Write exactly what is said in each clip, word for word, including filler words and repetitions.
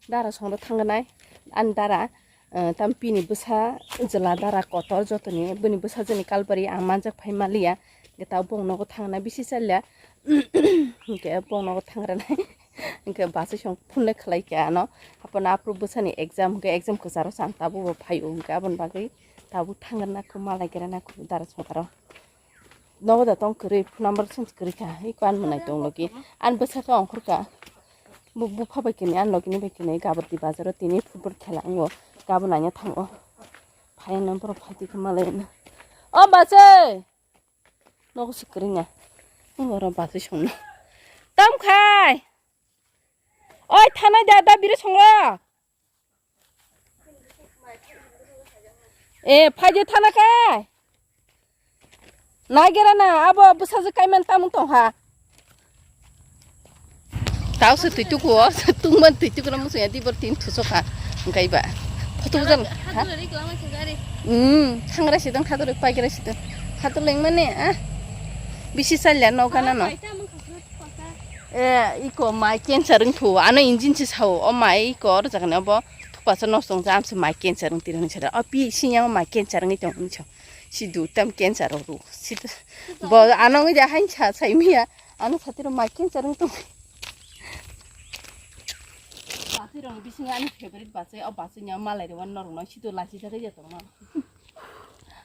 Dara songra thangna nai, ani dara, eh, tam pini bwsa jwla dara kotor jotoni, bini bwsa joni kalbari ang manjak phai maliya, hwnkhe tabuk bong nogo thangna bisi salya, hwnkhe bong nogo thangra nai, hwnkhe bachai song phunle khlai kha ano, haphano aphuru bwsani exam, hwnkhe exam kwcharo chang tabuk bo phaio, hwnkhe aboni bagwi tabuk thangrana kho malai gira na kho dara songra. Nogo da tong kwrwi, phone number change kwrwi kha, iko ani mwnai tong logi. Ani bwsakhe ongkhorkha. Bu, bupha bai kini, ani logini bai kini, Gabati bazaro tini football khela wngo. Gabon aina thango. Phaiya na borok phai twi khe malai na. O bache! Nogo se kwrwi na. Wngo oro bache songno. Tam khai! Oi, thanai da, da biri songra. E, phaidi thana kai. Nagera na, abo bwsajwk kaiman tamung tong ha. Tao se twi tuku o, tungman twi tuku na musu ya, dibor tin thusok ha. Hwnkhe ba. Photo bujal. Ha? Hmm, thangra sidang khator, pagira sidang. Khator leng mane, ah. Bisi salya no gana no. E, iko mai cancer wng thu, ano engine se sao, o mai iko oro jaga ni obo thupasa nosto wng jak, amse mai cancer wng tiri hinwi sada. O pi sini o mai cancer wngwi tong hinwi sa. Sidu tam cancer rok ru. Sidu bo ano wngwi ja hain sa, sai miya. Ano satiro mai cancer wng tong. Bachai rok ni bisingo ani favorite bachai, o bachai ni o malai rok norok no sidu lachi jagwi ja tong no.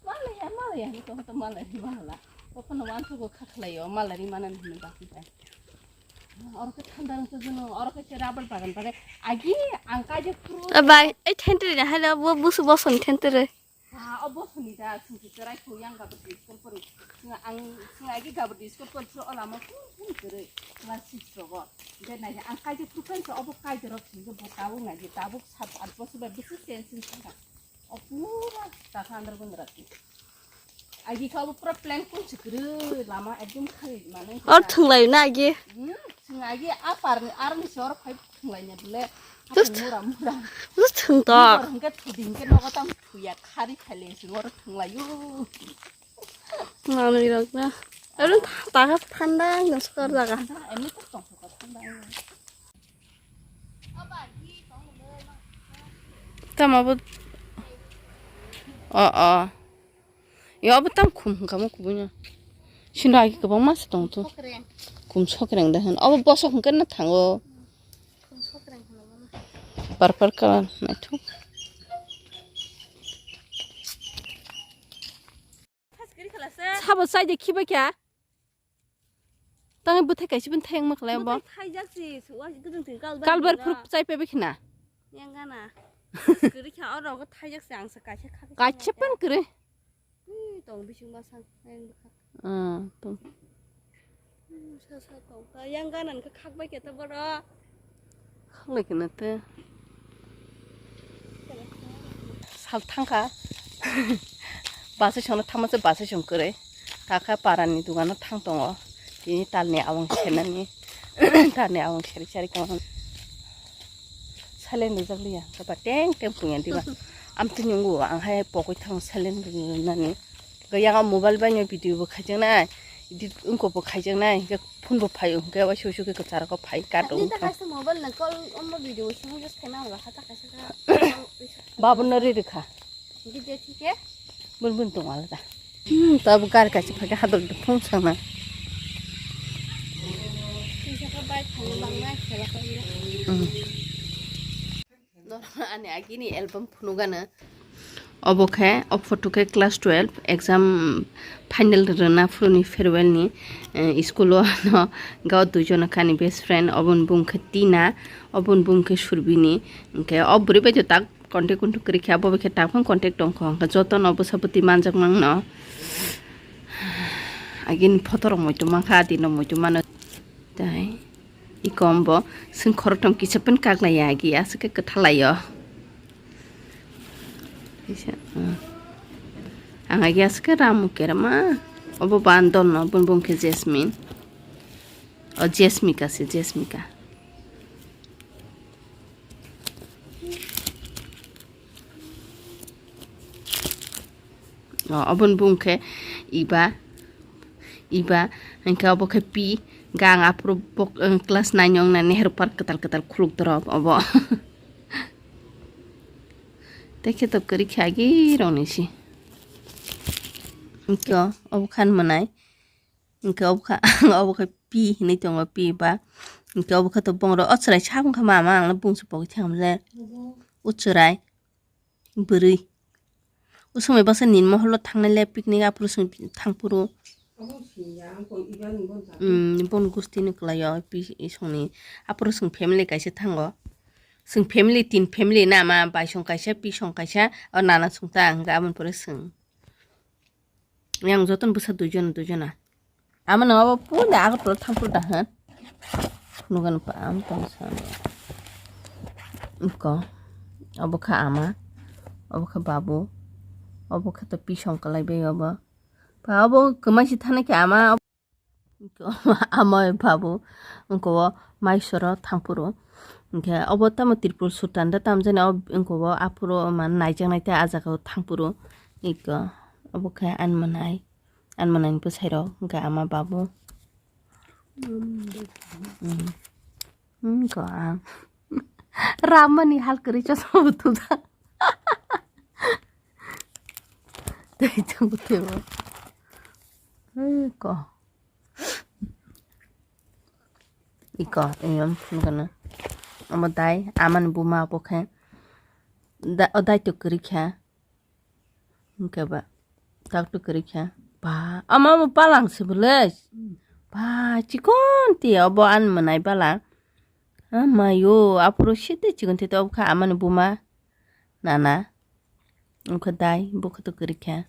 Malai ya, malai ya, ni to to malai ri wala. Ophano wan to go khakhlai o, malai ri manan hinwi bachai bai. Oro khe thanda rwngkha jono, oro khe se rubber bagan bagwi. Agi ang kaijak phuru. A bai, ei thentre na hala bo busu boson thentre. Ha, o bosoni da, sungki cherai ko yang gabati school pori. Singa ang, singa agi gabati school pori, so ola mo phun phun kere, class six rogo. De nai ang kaijak phuru kan so obo kaijak rok singke bo tabuk nai, tabuk sat at bosor bai bisi sense singka. O pura takha andar gun rati. Agi kha bo pura plan kun chikru lama ekdom khai mane. Or thunglai na agi. Hmm, sing agi a par ni ar ni sor khai thunglai ne bole. Just mura mura. Just thung to. Hingke thuding ke nogo tam thuya khari khale sing or thunglai yo. Manui rok na. Aro ta thanda no skor jaga. Emni to tong thanda. Tamo bo. O, o. Yo, abo tam khum hwnkha mo kubui no. Sino agi kwbangma se tong to. Sokreng. Khum sokreng da hwn. Abo bosok hwnkhe na thango. Khum sokreng hwno bono. Purple colour naithok. Sabo chai de khibai kha. Tang bwthai kaisa bini thayang ma khlai bo. Bwthai thaijak si, suwa gudung thing kalbar. Kalbar phuru chai pebe khna. Yang gana. Kwrwi kha oro go thaijak si ang sa kaisa kha. Kaisa pen kwrwi. Ui, tong bising ma sang, yang bwkha. Ah, tong. Hmm, sa sa tong ta. Yang gana kha khak bai khe ta boro. Khanglai khe na te. Sal thangkha. Bachai songno thangma se bachai song kwrwi. Takha parani dugano thang tongo. Tini talni awang senani. Talni awang seri seri tongma. Silent rijak liya. Kapa teng teng punya diba. Amtwi nungo ang hai pokoi thang silent rinani. Kaya mobile bai no video bo khaijaknai, edit wngkok bo khaijaknai, hingke phone bo phai o, hingke waisa waisa khe kwcharo kho phai kato wngkha. Kaisa mobile nang call omo video song just khaina wngkha ta kaisa ka. Babu no ri rikha. Video thike. Bun bun tong ala ta. Hmm, ta bu gari kaisa phai khe hadol phone sangna. Kaisa ka bike phai bang nai khela ka ira. Hmm. Norok ani agini album phunukgana. Obo khe, o photo khe class twelve exam final rwna phuruni farewell ni, eh, school o no ga o duijon kha ani best friend, oboni bung khe Tina, oboni bung khe Surbini, hwnkhe o bwrwi bai tak contact kuntuk kwrwi kha, bo bai khe tak phano contact tong kho, hwnkhe jotono bwsa bwtwi manjak mangno. Agini photo rok muitu mankha, adino muitu mano. Tai ikombo sing khorotom kisa pen kaklai ya agi aswk khe kwthalai o. Kisa, uh. Ang agi aswk khe ramu kerama. Obo bandon no bun bung khe Jasmine. O Jasmika se Jasmika. O, oboni bung khe iba, iba, hingke obo khe pi, gang aphuru bok, eh, class nine wng nani Nehru Park kwtal kwtal khuluk dorop obo. Tei khe to kwrwi khe agi rokni si. Hwnkhe o, obo khan mwnai. Hwnkhe obo kha, obo khe pi hinwi tongo, pi ba. Hwnkhe obo khe to bongrok o chwrai sa wngkha ma, ma ang bungso pogwi thangmle. O chwrai bwrwi. O somoi baksa nin moholo thangnai le picnic aphuru chwng thangphuru. Hmm, bon gusti ni kwlai o, pi-, isongni. Aphuru chwng family kaisa thango. Chwng family, tin family na ma, baisong kaisa, pisong kaisa, o nana song ta, hwnkhe aboni pore chwng. Yang jotono bwsa duijon, duijona. Ama nang abo puni Agartala thangphuru da hwn. Phunukgani pa, am tong sa. Iko, obo kha ama, obo kha babu, obo kha to pisong kwlai bai obo. Pa obo kwmaisi thani khe ama. Ama babu wngkha o Mysore o thangphuru. Hwnkhe obo tamo Tripura Sultan da tamjani, o wngkha o aphuru man naijaknai tei ah jaga o thangphuru. Iko obo khe ani mwnai, ani mwnai ni bwsai rok hwnkhe ama babu. Mm. Wngkha ang. Ramani hal kwrwi chosma bo thumjak. Tei chwng bo thwibo. Iko. Iko, eyang phunukgana. Omo dai, amani buma obo khe. Da-, o dai to kwrwi kha. Hwnkhe ba, tak to kwrwi kha. Ba, ama bo balang se bwle. Ba, chikon ti obo ani mwnai bala. Amayo, aphuru site chikon ti obo kha amani buma. Nana. Wngkha dai, bo khe to kwrwi kha.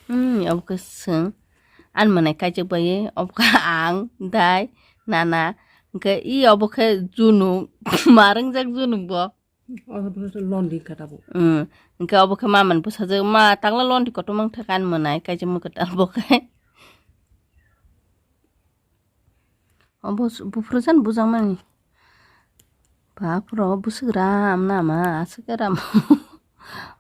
Hmm, obo khe chwng. Ani mwnai kaijak bai, obo khe ang, dai, nana. Hwnkhe i obo khe junuk, ma rwngjak junuk bo. Obo khe londi kha tabuk. Hmm, hwnkhe obo khe mamani bwsajwk, ma takla londi kotor mang thaka ani mwnai, kaijak mwkhwtal bo khe. Obo s-, buphuru jan bujakmani. Baphuru bwswk ram nama, aswk ram.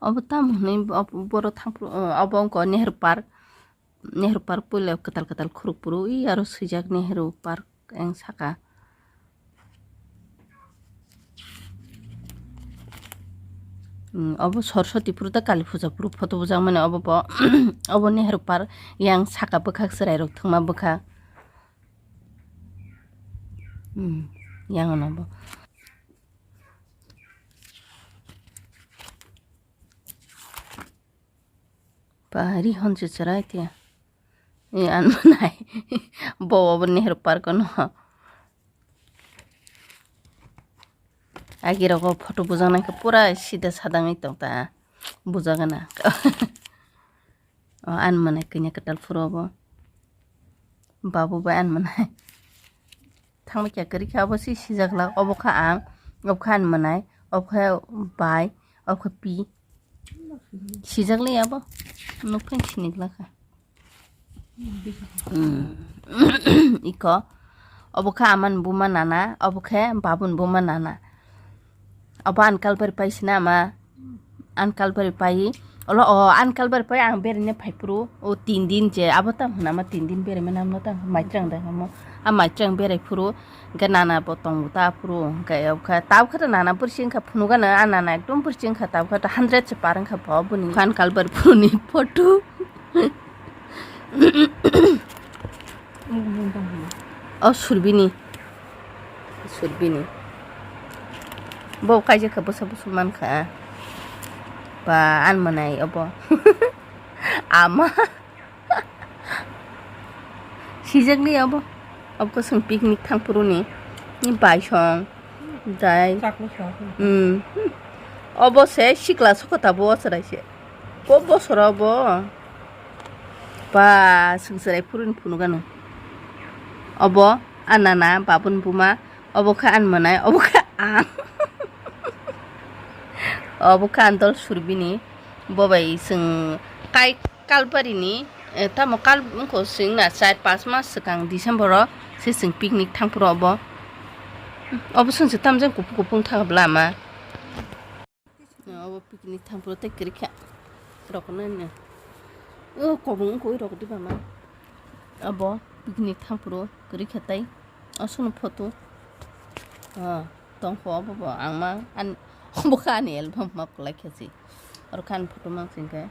Obo tamo hwnwi, obo, boro thangphuru, obo wngkha Nehru Park. Nehru Park puila kwtal kwtal khuruk phuru, ui aro swijak Nehru Park eng saka. Hmm, obo Saraswati phuru ta Kali puja phuru photo bujakmani obo bo. Obo Nehru Park yang saka bwkhak chwrairok thwngma bwkha. Hmm, yang ano bo. Pari hon se chwrai te. E, ano nai. Bo obo Nehru Park no. Agi rogo photo bujaknai khe pura sida sadangwi tong ta. Bujagana. O, ani mwnai kanya kwtal phuru obo. Babu bai ani mwnai. Thangbai kha kwrwi kha, obo si sijak lak, obo kha ang, obo kha ani mwnai, obo kha bai, obo kha pi. Sijak le abo. Nukphai sini glak kha. Hmm. Iko. Obo khe amani buma nana, obo khe babuni buma nana. Obo ani kalbari pai sina ama. Ani kalbari pai. Olo o ani kalbari pai ang berene phai phuru. O tin din je abo tam hwnama tin din bereme namno tam maitrang da hamo. A maitrang berai phuru. Hwnkhe nana bo tongo ta phuru hwnkhe, tabukhe to nana bwrwi wngkha phunukgana, a nana ekdom bwrwi wngkha, tabukhe to hundred se par wngkha bo boni fan kalbar phuruni photo. O Surbini, Surbini bo kaijak kha, bwsa bwswk mankha ba, ani mwnai obo ama. Sijak ni abo. Abo khe chwng picnic thang phuru ni. Ni bai song. Jai. Chakma song. Hmm. Obo se sikla sokota bo chwrai se. Ko bosor obo. Ba, chwng chwrai phuru ni phunuk ano. Obo, a nana, babun buma. Obo khe ani mwnai, obo khe ang. Obo khe ani dol Surbini. Bo bai chwng kai Kalpari ni, eh, tamo kal wngkha chwng na char panch mas swkang December o se chwng picnic thang phuru obo. Obo chwng se tamjani kuphung kuphung thang lama. Obo picnic thang phuru tei kwrwi kha. Rok nai no. O kobong wngkha ui rok diba ma. Obo picnic thang phuru kwrwi kha tei. Aswkno photo. Ah. Tongkho obo bo ang mang an obo kha ani album map kwlai khe si. Oro kha ani photo mang sing khe.